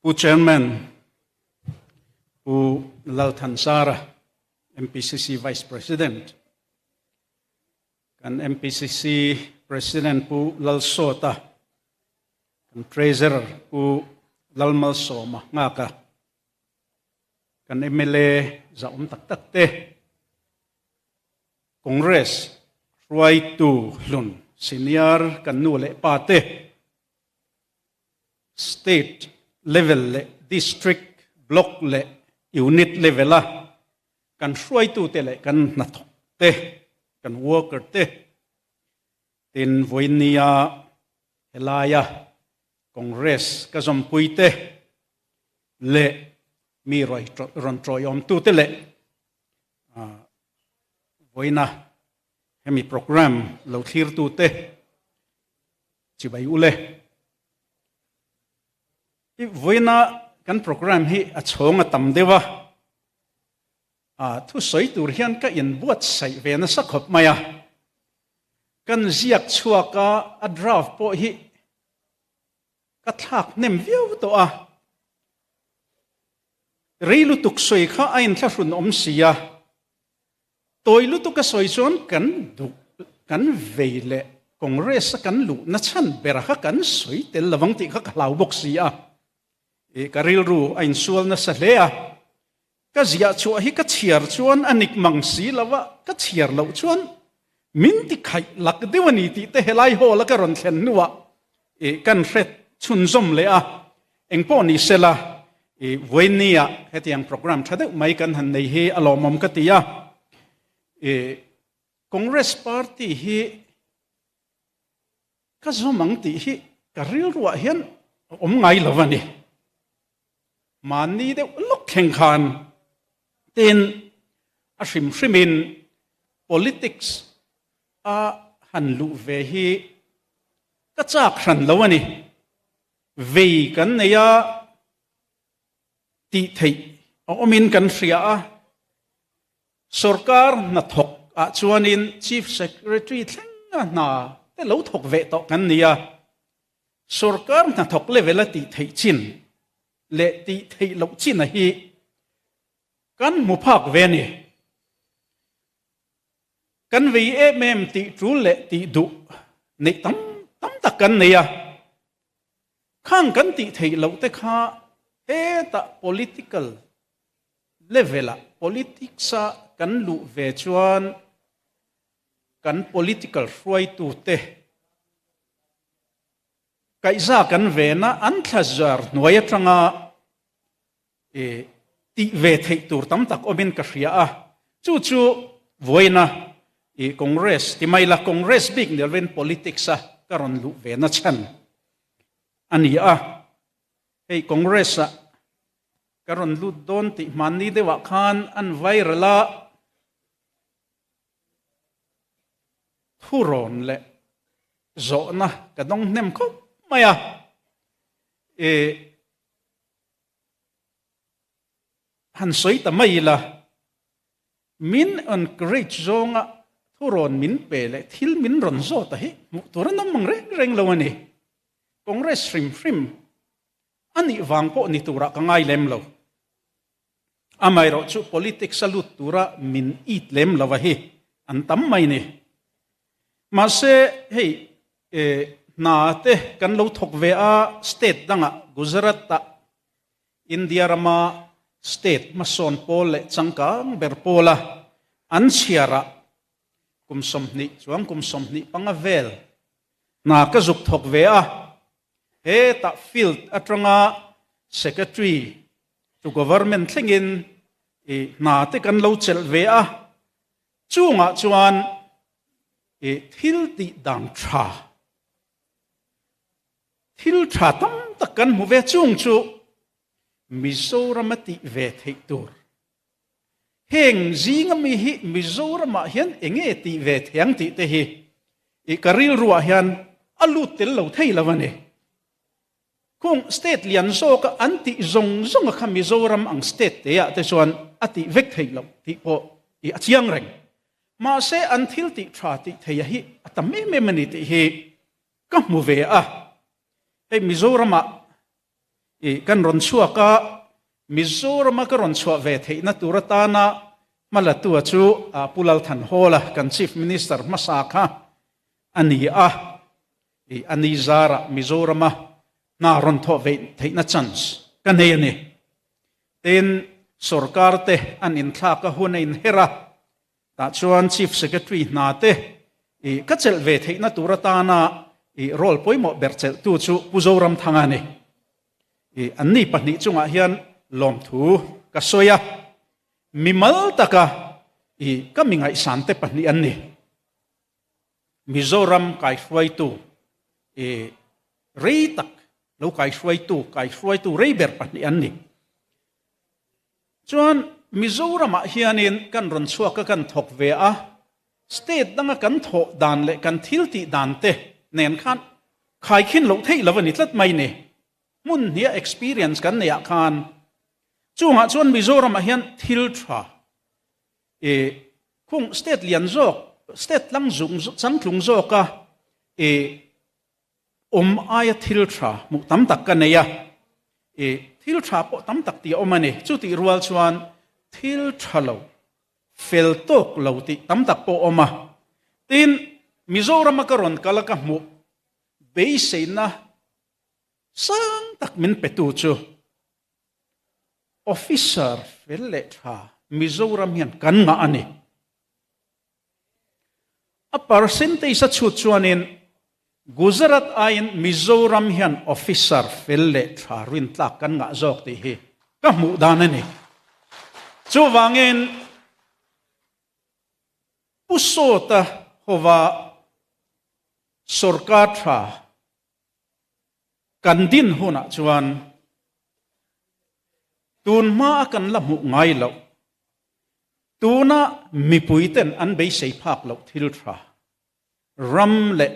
Pu Chairman Pu Lalthansara, MPCC Vice President, kan MPCC President Pu Lalsawta, kan Treasurer Pu Lalmalsawma Nghaka, kan mla zahawm tak tak te, Congress hruaitu hlun senior kan nu leh pa te, State level leh District, Block leh Unit level a kan hruaitute leh kan hnathawk te, kan worker te, tin vawinia helaia Congress ka zawmpui te leh mi rawn tawiawmtute leh vawiina hemi program lo thlirtute chibai ule. I vawiina kan program hi a chhawng a tam deuh a, a thusawi tur hian ka inbuatsaih ve nasa khawp mai a. Kan ziak chhuak a, a draft pawh hi ka thlak hnem viau tawh a. Rei lutuk sawi kha a inthlahrun awm si a, Tawi lutuk a sawi chuan kan duh, kan vei leh Congress a kan luhna chhan bera kha kan sawi tel lovang tih kha ka hlau bawk si a. Ih, ka rilru a insual nasa hle a. Ka ziah chhuah hi ka chhiar chuan a nik mang si lo a, ka chhiar loh chuan min ti khaih lak deuh a ni tih te helai hall a ka rawn thlen hnuah ih kan hre chhunzawm leh a. Engpawh ni sela, I vawinia hetiang program tha deuh mai kan han nei hi a lawmawm ka ti a. I Congress party hi ka zawm ang tih hi ka rilruah hian a awm ngai lo a ni. Mahni deuh lawk thleng khan tin a hrim hrimin politics a han luh ve hi ka chak hran lo a ni. Vei kan nei a, tih theih a awmin kan hria a, sorkar hnathawk ah chuanin Chief Secretary thlenga hna te lo thawk ve tawh kan ni a, sorkar hnathawk level a tih theih chin leh tih theih loh chin a hi kan hmu phak ve a ni. Kan vei em em tih tul leh tih duh neih tam tam tak kan nei a. Khang kan tih theih loh te kha hetah political level ah politics a kan luh ve chuan kan political hruaitu te kaihza kan vena an thlazar hnuai atanga tih ve theih tur tam tak awmin ka hria a, chu chu vawiina i Congress ti mai la, Congress bik ni lovin politics a ka rawn luh ve na chhan a ni a, hei Congress ah ka rawn lut dawn tih hmanni deuhah khan an viral a, thurawn leh zawhna ka dawng hnem khawp mai a, i Han sawi ta mai ila, min encourage zawnga thurawn min pe leh thil min rawn zawt a hi hmuh tur an awm ang reng reng lo a ni. Congress hrim hrim a nih vang pawh ni turah ka ngai lem lo. Amaherawh chu politics a lut tura min it lem lo a hi an tam mai ni. Mahse hei hna te kan lo thawk ve a state dangah Gujarat ah India rama state hmasawn pawl leh changkang ber pawla an chhiarah kum 20 chuang kum 25 vel hna ka zuk thawk ve a, hetah field atanga secretary to government thlengin hna te kan lo chelh ve a, chungah chuan i thil tih dan tha, thil tha tam tak kan hmu ve chung chu Mizoram a tih ve theih tur. Heng zinga mi hi Mizoramah hian enge tih ve thei ang tih te hi i ka rilruah hian a lut tel lo thei lo a ni. Kung state lian zawka an tih zawng zawnga kha Mizoram ang state te ah te chuan a tih vek theih loh tih pawh i a chiang reng. Mahse an thil tih tha tih theia hi a tam em em a ni tih hi ka hmu ve a. Hei Mizoramah I kan rawn chhuak a, Mizorama ka rawn chhuah ve theihna tur atana hmalatua chu Pu Lalthanhawla, kan Chief Minister hmasa kha a ni a. I a ni zarah Mizorama hna rawn thawh ve theihna chance ka nei a ni. Tin, sorkar te an inthlak a hun a inher a, tah chuan Chief Secretary hna te i ka chelh ve theihna tur atana i role pawimawh ber chelhtu chu Pu Zoramthanga a ni. I anni pahnih chungah hian lawmthu ka sawi a, mimal taka i ka mi ngaihsan te pahnih an ni. Mizoram kaihruaitu i rei tak lo kaihruaitu kaihruaitu rei ber pahnih an ni. Chuan Mizoramah hianin kan rawn chhuak a kan thawk ve a, state danga kan thawh dan leh kan thil tih dan te nen khan khaikhin loh theih lo a ni tlat mai ni. Hmun hnia experience kan neih ah khan chungah chuan Mizoramah hian thil tha i khung state lian zawk, state tlang zung changtlung zawka i awm aia thil tha hmuh tam tak ka nei a, i thil tha pawh tam tak tih a awm a ni. Chutih rual chuan thil tha lo, fel tawk lo tih tam tak pawh a awm a. Tin, Mizorama ka rawn kal a ka hmuh beiseina sang tak min petu chu Officer fel leh tha Mizoram hian kan ngah a ni. A percentage a chhut chuanin Gujarat aiin Mizoram hian officer fel leh tha rintlak kan ngah zawk tih hi ka hmuh dan a ni. Chuvangin Pu Sawta hova sorkar tha kan din hunah chuan tun hma a kan la hmuh ngai loh Tuna mipuiten an beisei phak loh thil tha, ram leh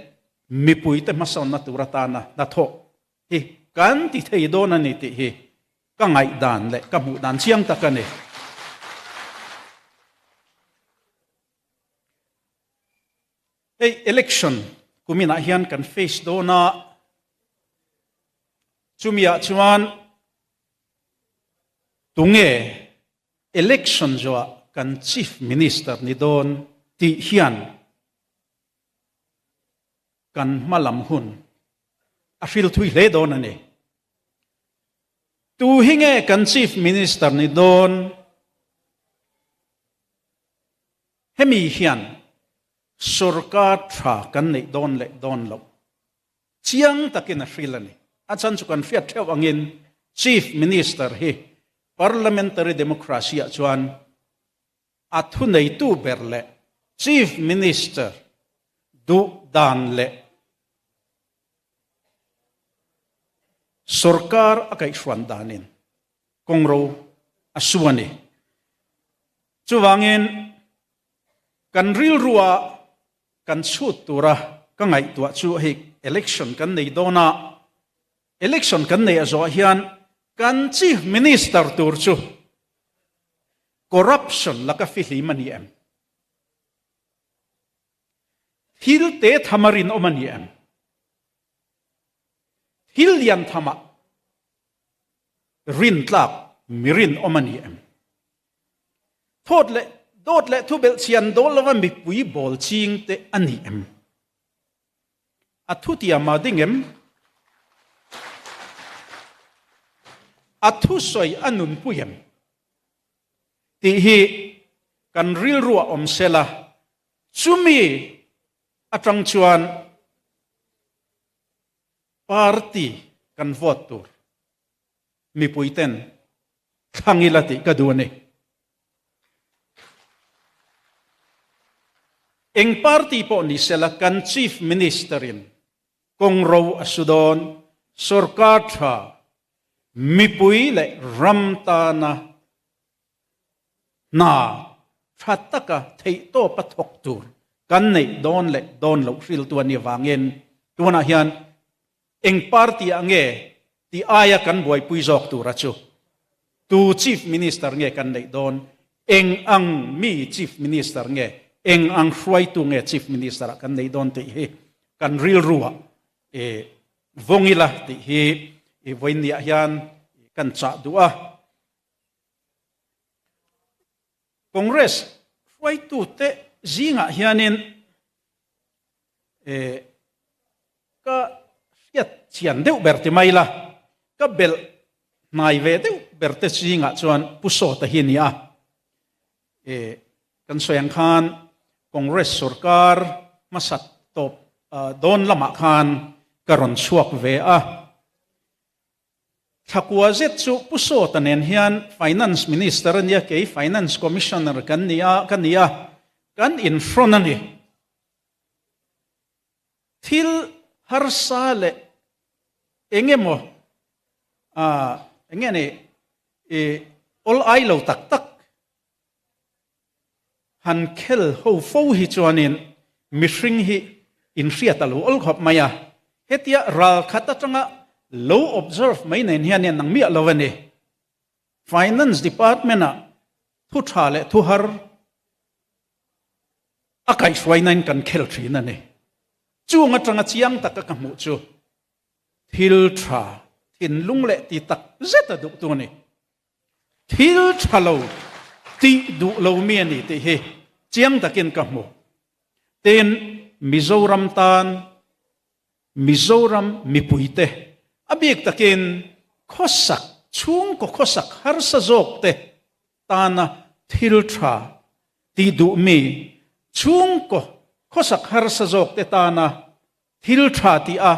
mipuite hmasawnna tur atana hnathawh hi kan ti thei dawn a ni tih hi ka ngaihdan leh ka hmuh dan chiang tak a ni. Hei election kuminah hian kan face dawn a, chumiah chuan tunge Election zawhah kan Chief Minister ni dawn tih hian kan hma lam hun a hril thui hle dawn a ni. Tu hi nge kan Chief Minister ni dawn? Hemi hian sorkar tha kan neih dawn leh dawn loh chiang takin a hril a ni. A chhan chu kan hriat theuh angin Chief Minister hi Parliamentary Democracy ah chuan a thuneitu ber leh Chief Minister duh dan leh sorkar a kaihhruan danin kawngro a su a ni. Chuvangin kan rilrua kan chhut tura ka ngaihtuah chu hei election kan nei dawn a, election kan neih a zawh hian kan chief minister tur chu corruption laka fihlim a ni em? Thil te tham a rinawm a ni em? Thil lian thamah rintlak mi rinawm a ni em? Thawt leh dawt leh thubelh chhian dawl lova mipui bawl ching te a ni em? A thutiam a ding em? A thusawi a nunpui em? Tih hi kan rilruah awm sela, chumi atang chuan party kan vote tur mipuiten thlang ila tih ka duh a ni. Eng party pawh ni sela kan Chief Minister in kawngro a su dawn, sorkar tha, mipui leh ram tana hna tha taka theihtawp a thawk tur kan neih dawn leh dawn loh hriltu a nih avangin tunah hian Eng party ah nge tih aia kan buaipui zawk tura chu tu Chief Minister nge kan neih dawn? Eng ang mi Chief Minister nge? Eng ang hruaitu nge Chief Minister ah kan neih dawn tih hi kan rilru ah vawng ila tih hi i vawiinniah hian kan chah duh a. Congress hruaitute zingah hianin ka hriat chian deuh ber ti mai la, ka belh hnai ve deuh ber te zingah chuan Pu Sawta hi a ni a. Kan sawi ang khan Congress sorkar hmasat tawp dawn lamah khan ka rawn chhuak ve a. Thlakua zet chu Pu Sawta nen hian Finance Minister a nia, kei Finance Commissioner kan ni a, ka ni a, kan inhrawn a ni. Thil harsa leh eng emaw, eng nge ni, awl ai lo tak tak Han khel ho fo hi chuanin mihring hi inhriat a lo awl khawp mai a, hetia ral khat atanga lo observe mai nen hian in ang miah lo a ni. Finance department ah thu tha leh thu har a kaihhruaina in kan khel thin a ni. Chung atanga chiang taka ka hmuh chu thil tha thinlung leh ti tak zet a duhtu a ni. Thil tha lo tih duh lo mi a ni tih hi chiang takin ka hmu. Tin, Mizoram tan Mizoram mipuite a bik takin khawsak, chhungkaw khawsak harsa zawkte tana thil tha tih duh mi, chhungkaw khawsak harsa zawkte tana Thil tha tih a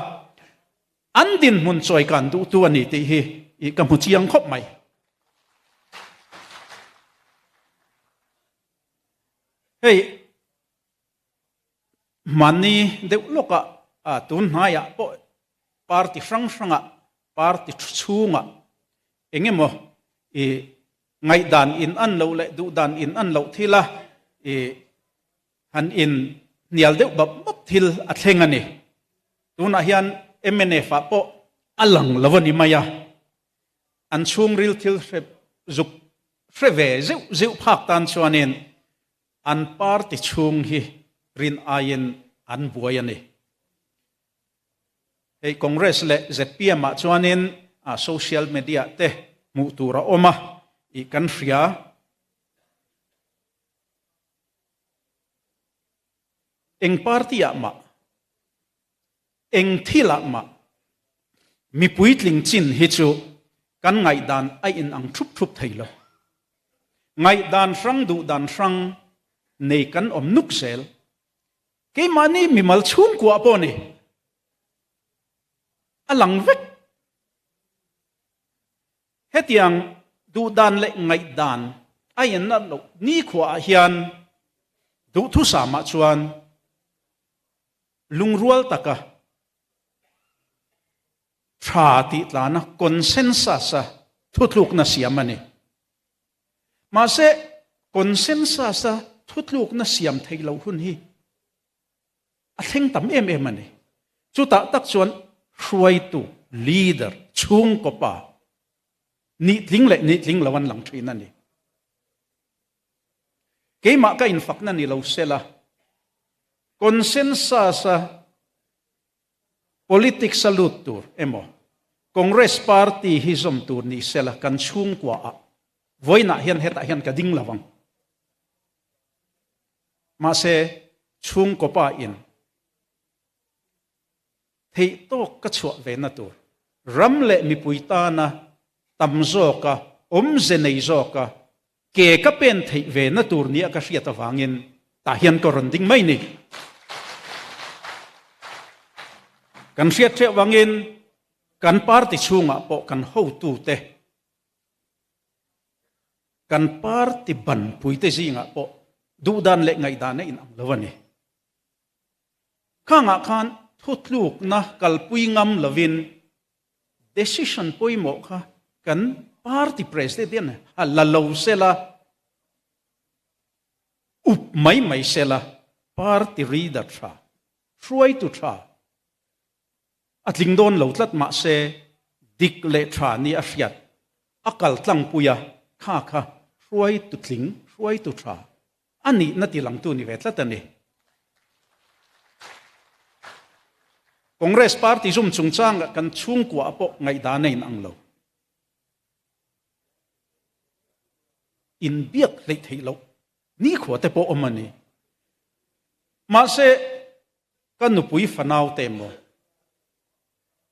an dinhmun chawi kan duhtu a ni tih hi ka hmu chiang khawp mai. Hei hmanni deuh lawkah tun hnaiah pawh party hrang hrangah party chhungah eng emaw i ngaihdan in an loh leh duhdan in an loh thila i Han in hnial deuh bap bap thil a thleng a ni. Tunah hian mnf ah pawh a lang lo a ni mai a, an chhungril thil hre zuk hre ve zeuh zeuh phak tan chuanin an party chhung hi rin aiin an buai a ni. Hei Congress leh zpm ah chuanin social media te hmuh tur a awm a, ih kan hria. Eng party ah mah, eng thil ah mah mi puitling chin hi chu kan ngaihdan a inang thup thup thei lo. Ngaihdan hrang duhdan hrang nei kan awm nuk zel. Keimahni mimal chhungkua pawh ni a lang vek. Hetiang duhdan leh ngaihdan a in a loh nikhua ah hian duhthusam ah chuan lungrual taka tha tih tlana consensus a thutlukna siam a ni. Mahse consensus a thutlukna siam theih loh hun hi a thleng tam em em a ni. Chutah tak chuan hruaitu, leader, chhungkaw pa nih tling leh nih tling lo an lang thin a ni. Keimah ka infakna ni lo sela, consensus-a politics-a lut tur emaw, Congress party hi zawm tur ni sela kan chhungkuaah vawiinah hian hetah hian ka ding lo ang. Mahse, chhungkaw pa in theih tawk ka chhuah ve na tur, ram leh mipui tana tam zawka, awmze nei zawka ke ka pen theih ve na tur nia ka hriat avangin tah hian ka rawn ding mai ni. Kan hriat hreh vangin kan party chhungah pawh kan hotute, Kan party banpuite zingah pawh duhdan leh ngaihdan a inang lo a ni. Khangah khan thutlukna kalpui ngam lovin decision pawimawh kha kan party president a la lo sela, up mai mai sela, party leader tha, hruaitu tha A tling dawn lo tlat mahse dik leh tha ni a hriat a kal tlangpui a, kha kha hruaitu tling, hruaitu tha a nihna ti langtu ni ve tlat a ni. Congress party zum chungchanga kan chhungkuaah pawh ngaihdan a inang lo. Inbiak hleih theih loh nikhua te pawh awm a ni. Mahse, ka nupui fanau te emaw,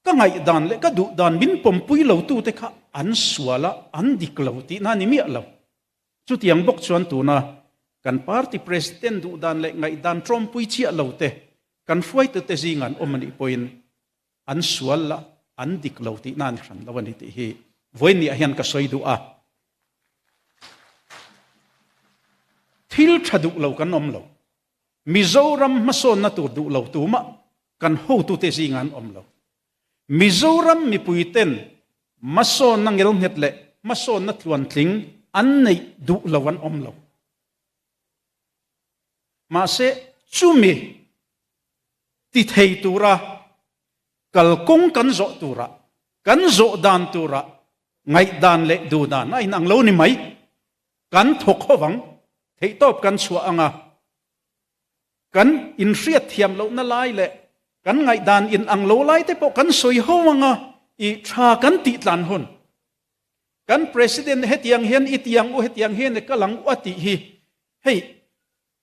ka ngaihdan leh ka duhdan min pawmpui lotute kha an sual a, an dik lo tihna a ni miah lo. Chutiang bawk chuan tuna kan party president duhdan leh ngaihdan tawmpui chiah lo te, kan hruaitute zinga an awm a nih pawhin an sual la, an dik lo tihna a ni hran lo a ni tih hi vawiinniah hian ka sawi duh a. Thil tha duh lo kan awm lo. Mizoram hmasawnna tur duh lo tumah kan hotute zinga an awm lo. Mizoram mipuiten hmasawnna ngelnghet leh hmasawnna tluantling an neih duh lo an awm lo. Mahse, chumi ti thei tura kalkawng kan zawh tura, kan zawh dan tura ngaihdan leh duhdan a inang lo ni mai. Kan thawk ho vang, theihtawp kan chhuah ang a, kan inhriat thiam lohna lai leh kan ngaihdan inang lo lai te pawh kan sawi ho ang a, i tha kan tih tlan hun. Kan President hetiang hian i tiang u, hetiang hian i kal ang u a tih hi hei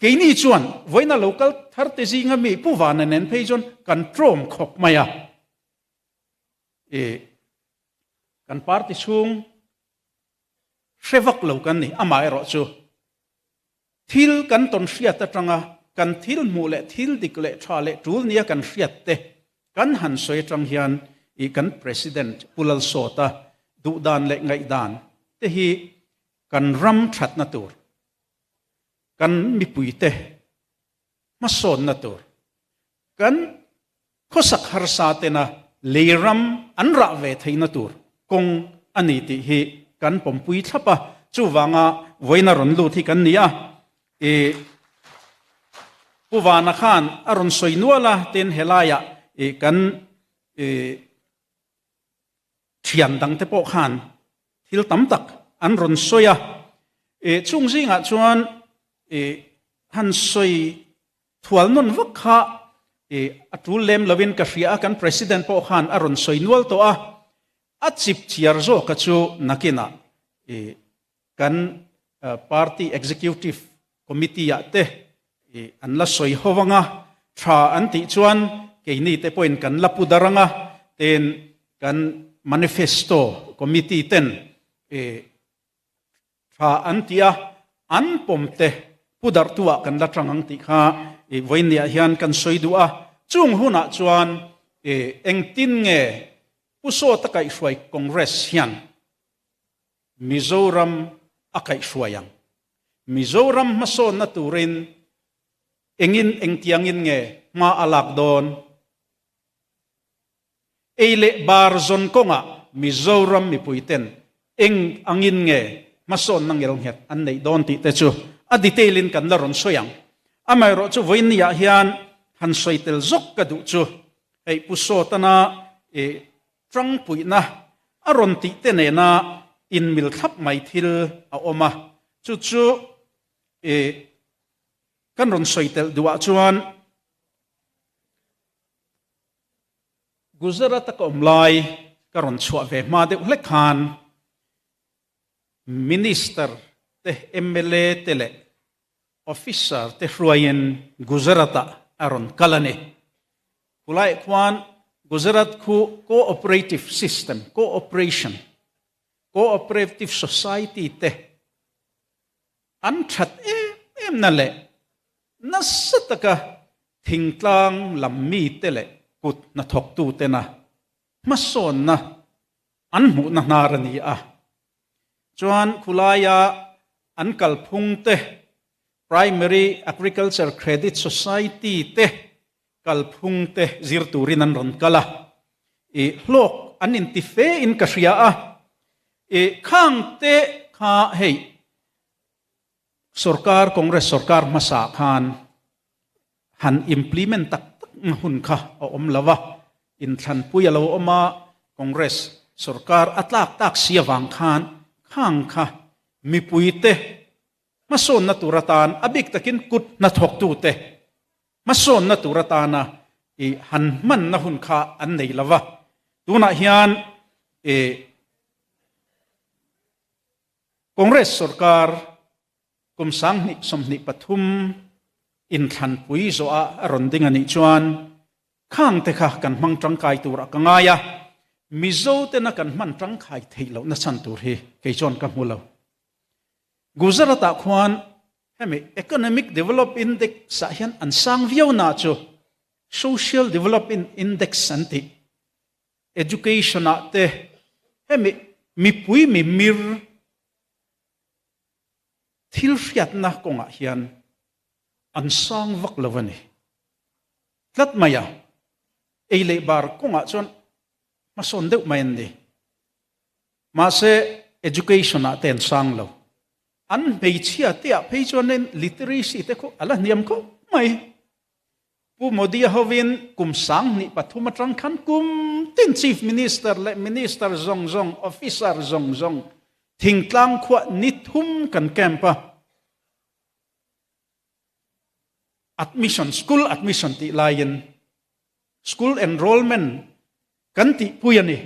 keini chuan vawiina lo kal thar te zinga mi Pu Vana nen phei chuan kan tlawm khawp mai a. I kan party chhung hre vak lo kan ni. Amaherawh chu thil kan tawn hriat atanga kan thil hmuh leh thil dik leh tha leh tul nia kan hriat te kan han sawi atang hian i kan President Pu Lalsawta duhdan leh ngaihdan te hi kan ram thatna tur, kan mipuite hmasawnna tur, kan khawsak harsa tena lei ram an rah ve theihna tur kawng a ni tih hi kan pawmpui thlap a, chuvanga vawiina rawn lut hi kan ni a. I Pu Vana khan a rawn sawi nual a, tin helaiah i kan i thian dangte pawh khan thil tam tak an rawn sawi a. I chung zingah chuan i han sawi thual nawn vak kha i a tul lem lovin ka hria a, kan President pawh khan a rawn sawi nual tawh a, a chip chiar zawka chu nakinah i kan Party Executive Committee ah te i an la sawi ho ang a, tha an tih chuan keini te pawhin kan la pu dar ang a, tin kan Manifesto Committee ten i Tha an ti a, an pawm te pu darhtu ah kan la tang ang tih kha i vawiinniah hian kan sawi duh a. Chung hunah chuan i engtin nge Pu Sawta kaihhruai Congress hian Mizoram a kaihhruai ang? Mizoram hmasawnna turin engin engtiangin nge hma a lak dawn? Ei leh bar zawn kawngah Mizoram mipuiten eng angin nge hmasawnna ngelnghet an neih dawn tih te chu a detail in kan la rawn sawi ang. Amaherawh chu vawiinniah hian han sawi tel zawk ka duh chu hei Pu Sawtana i tangpuihna a rawn tih te nena inmil thlap mai thil a awm a, chu chu i kan rawn sawi tel duhah chuan Gujarat-a ka awm lai ka rawn chhuah ve hma deuh hlek khan Minister te, mla te leh Officer te hruaiin Gujarat-ah a rawn kal a ni. Khulaiah khuan Gujarat khu co-operative system, co-operation, co-operative society te an that em em na leh nasa taka thingtlang lam mite leh kut hnathawktutena hmasawnna an hmuhna hnar a ni a. Chuan khulaia an kalphung te, Primary Agriculture Credit Society te kalphung te zir turin an rawn kal a, i hlawk an inti fe in ka hria a, i khang te kha hei sorkar Congress sorkar hmasa khan han implement tak tak na hun kha a awm lo a, inthlanpui a lo awm a, Congress sorkar a tlak tak si avang khan khang kha mipui te Hmasawnna tur atan a bik takin kut hnathawktute hmasawnna tur atana I han hmanna hun kha an nei lo va. Tunah hian i Congress sorkar kum 2023 inthlanpui zawha a rawn ding a nih chuan khang te kha kan hmang tangkai turah ka ngai a, Mizo tena kan hman tangkai theih lohna chhan tur hi kei chuan ka hmu lo. Gujarat-ah khuan hemi Economic Develop Index ah hian an sang viau na chu Social Development Index an tih, Education ah te hemi mipui mimir thil hriatna kawngah hian an sang vak lo a ni. Tlat mai a, ei leh bar kawngah chuan hmasawn deuh mai an ni. Mahse, education ah te an sang lo. An hmeichhia te ah phei chuanin literacy te khaw a la hniam khawp mai. Pu Modi-a hovin kum 2003 atang khan kum tin Chief Minister leh Minister zawng zawng, Officer zawng zawng thingtlang khuah ni thum kan camp a. Admission, school admission tih laiin school enrollment kan tihpui a ni.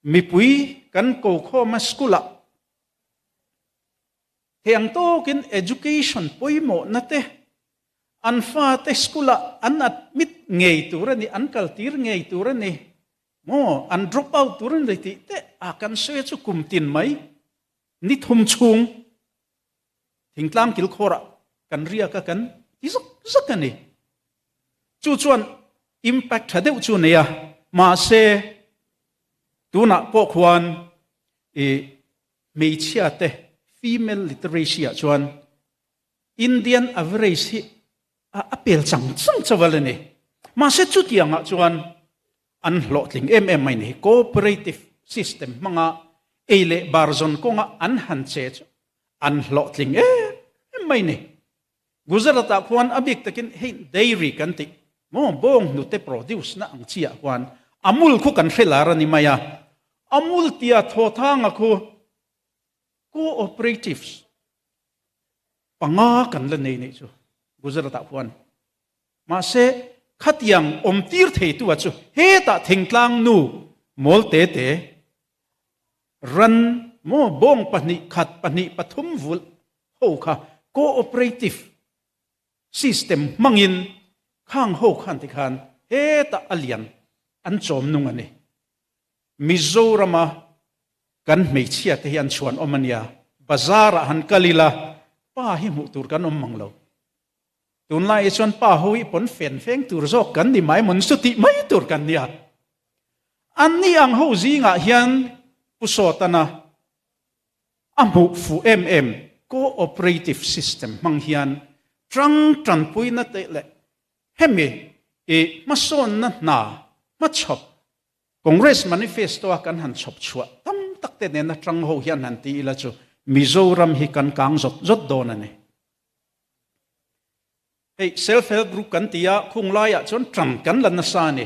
Mipui kan ko khawm a school ah Heng tawkin education pawimawhna te an fate school ah an admit ngei tur a ni, an kaltir ngei tur a ni maw, an drop out tur a ni tih te a kan sawi a chu kum tin mai ni thum chhung thingtlang kilkhawr ah kan riak a kan ti zak zak a ni. Chu chuan impact tha deuh chu a nei a, mahse tunah pawh khuan i Hmeichhia te female literacy ah chuan Indian average hi a pel chang chang chauh a la ni. Mahse chutiang ah chuan an hlawhtling em em mai ni. Cooperative system hmanga ei leh bar zawn kawnga an han che chu an hlawhtling em em mai ni. Gujarat ah khuan a bik takin hei dairy kan tih maw bawng hnute produce na ang chi ah khuan Amul khu kan hre lar a ni mai a, Amul tia thawthanga khu cooperatives panga kan la nei neih chu Gujarat ah khuan. Mahse khatiang awm tir thei tu ah chu hetah thingtlang nu mawl te te ran maw bawng pahnih khat pahnih pathum vulh ho kha cooperative system hmangin khang ho khan tikhan hetah a lian an chawm nung a ni. Mizorama kan hmeichhia te hi an chhuan awm a nia, bazar ah han kal ila pa hi hmuh tur kan awm mang lo. Tunlai hi chuan pa ho hi pawn fen feng tur zawk kan ni mai mawn chu tih mai tur kan nia. Anni ang ho zingah hian Pu Sawtana a hmuh fuh em em cooperative system hmang hian tang tanpuina te leh hemi i hmasawnna hna hmachhawp Congress manifesto a kan han chhawp chhuah tam tak te nena tang ho hian han ti ila chu Mizoram hi kan kang zawt zawt dawn a ni. Hei self help group kan ti a, khung laiah chuan tang kan la nasa a ni.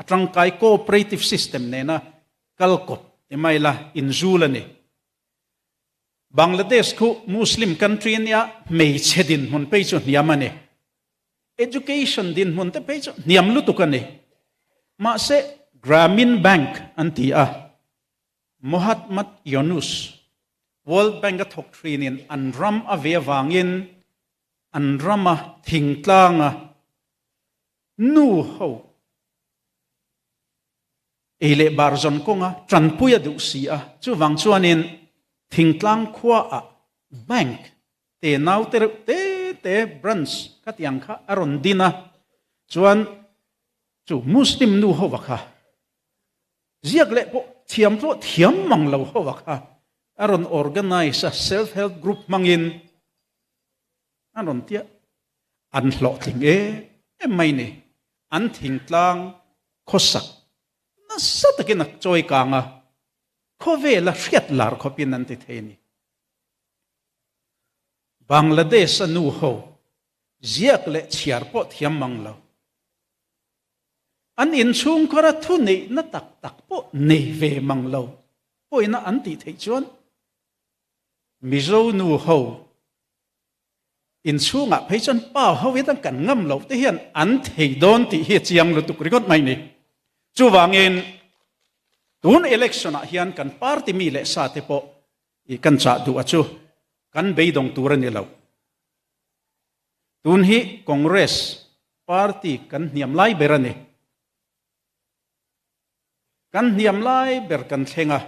A tangkai cooperative system nena kal kawp ti mai la inzul a ni. Bangladesh khu Muslim country a nia, hmeichhe dinhmun phei chu hniam a ni. Education dinhmun te phei chu hniam lutuk a ni. Mahse Grameen Bank an ti a, Mohammad Yunus, World Bank a thawk thinin an ram a ve avangin an rama thingtlanga nu ho ei leh bar zawn kawnga tanpui a duh si a, chuvang chuanin thingtlang khuaah bank te nau te reuh te te branch khatiang kha a rawn din a, chuan chu Muslim nu hova kha ziak leh pawh thiam pawh thiam mang lo hova kha a rawn organise a, self help group hmangin An rawn tia an hlawhtling em em mai ni. An thingtlang khawsak nasa takin a chawi kang a, khawvela hriat lar khawpin an ti thei a ni. Bangladesh a nu ho ziak leh chhiar pawh thiam mang lo. An inchhungkhawra thu neihna tak tak pawh nei ve mang lo pawhina an tih theih chuan Mizo nu ho. Inchhungah phei chuan pa ho in kan ngam loh te hian an thei dawn tih hi a chiang lutuk ringawt mai ni. Chuvangin tun election ah hian kan party mi leh sa te pawh i kan chah duh a chu kan beidawng tur a ni lo. Tun hi Congress party kan hniam lai ber a ni. Kan hniam lai ber kan thleng a.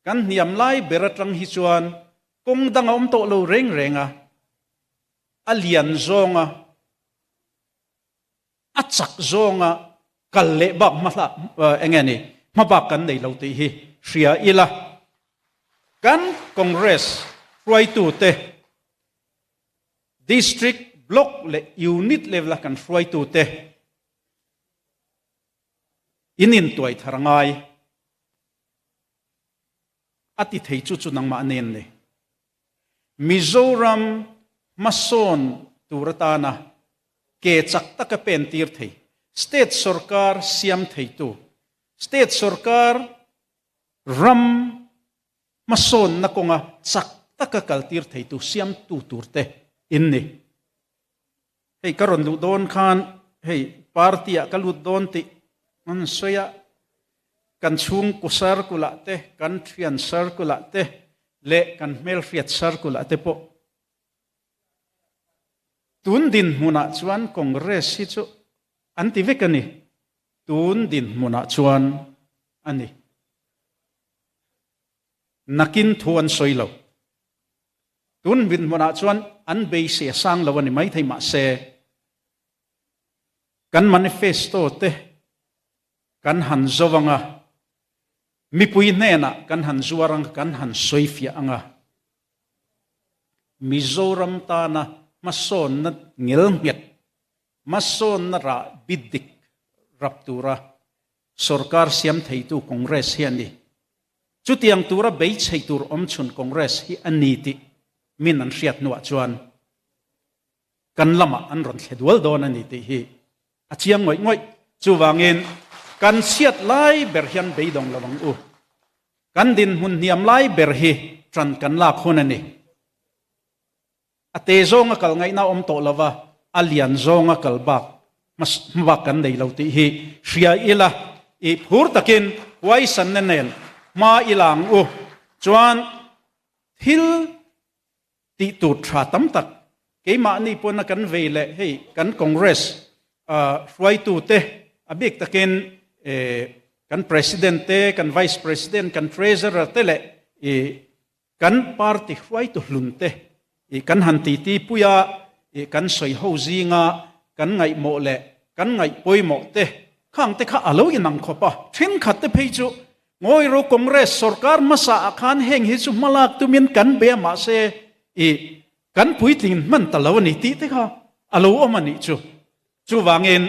Kan hniam lai ber atang hi chuan kawng dang a awm tawh lo reng reng a, a lian zawnga, a chak zawnga kal leh bak hma hlah eng nge ni, hma bak kan nei lo tih hi hria ila. Kan Congress hruaitute, District, Block leh Unit level a kan hruaitute in intuai thar ngai. A ti thei chu chu nangmah nen ni. Mizoram hmasawn tur atana ke chak taka pen tir thei, state sorkar siam theitu, state sorkar ram hmasawnna kawnga chak taka kal tir theitu siamtu turte in ni. Hei ka rawn luh dawn khan hei party ah ka lut dawn tih an sawi a, kan chhungkaw circle ah te, kan thian circle ah te leh kan hmelhriat circle ah te pawh tun dinhmunah chuan Congress hi chu an ti vek a ni, tun dinhmunah chuan a ni. Nakin thu an sawi lo. Tun dinhmunah chuan an beisei a sang lo a ni maithei mahse kan manifesto te kan han zo anga, mipui hnenah kan han zuar anga, kan han sawifiah anga, Mizoram tana hmasawnna ngelnghet, hmasawnna rah bi dik rap tura Sorkar siam theitu Congress hi a ni. Chutiang tura beichei tur awmchhun Congress hi a ni tih min an hriat hnuah chuan kan lamah an rawn thle dual dawn a ni tih hi a chiang ngawih ngawih. Chuvangin kan chhiat lai ber hian beidawng lo ang u. Kan dinhmun hniam lai ber hi ṭan kan lak hun a ni. A te zawnga kal ngaihna awm tawh lo va, a lian zawnga kal bak hmabak kan nei lo tih hi hria ila, i phur takin huaisanna nen hma i la ang u. Chuan thil tih tur tha tam tak keimahni pawna kan vei leh hei kan Congress hruaitute a bik takin kan President te, kan Vice President, kan Treasurer te leh i Kan party hruaitu hlun te i kan han titi pui a, i kan sawi ho zinga kan ngaihmawh leh kan ngaih pawimawh te khang te kha a lo inang khawp a. Thenkhat te phei chu ngawi ro Congress sorkar hmasa ah khan heng hi chu hmalak tumin kan be a mahse i kan puitling hman ta lo a ni tih te kha a lo awm a nih chu. Chuvangin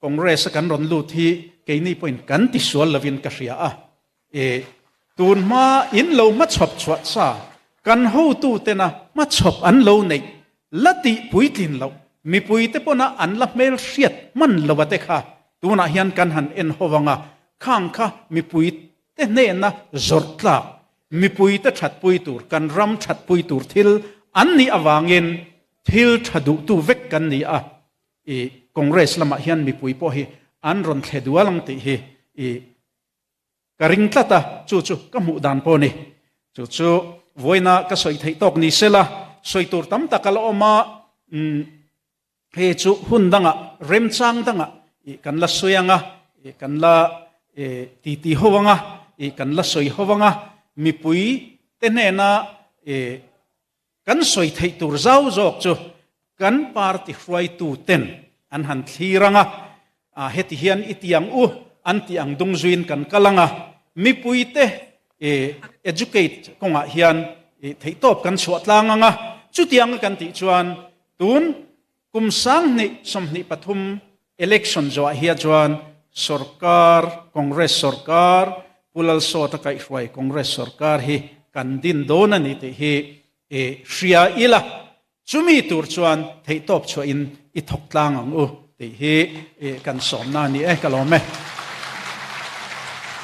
Congress a kan rawn lut hi keini pawhin kan tisual lovin ka hria a. I tun hma in lo hmachhawp chhuah sa kan hotutena hmachhawp an lo neih la tih puitlin loh mipuite pawna an la hmel hriat hman lo a te kha tunah hian kan han en ho anga khang kha mipuite hnena zawrh tlak mipuite thatpui tur kan ram thatpui tur thil an nih avangin thil tha duhtu vek kan ni a. I Congress lamah hian mipui pawh hi an rawn thle dual ang tih hi i ka ring tlat a, chu chu ka hmuh dan pawh a ni. Chu chu vawiina ka sawi theih tawk ni sela, sawi tur tam tak a la awm a, umm hei chu hun dangah, remchang dangah i kan la sawi ang a, i kan la i titi ho ang a, i kan la sawi ho ang a, mipui te hnena i Kan sawi theih tur zau zawk chu kan party hruaitu ten an han thlir ang a, heti hian i ti ang u an tih ang dung zuiin kan kal ang a, mipuite educate kawngah hian theihtawp kan chhuah tlang ang a, chutianga kan tih chuan tun kum 2023 election zawhah hian chuan sorkar, Congress sorkar, Pu Lalsawta kaihhruai Congress sorkar hi kan din dawn a ni tih hi i hria ila, chumi tur chuan theihtawp chhuahin i thawk tlang ang u tih hi kan sawmna a ni e, ka lawm e.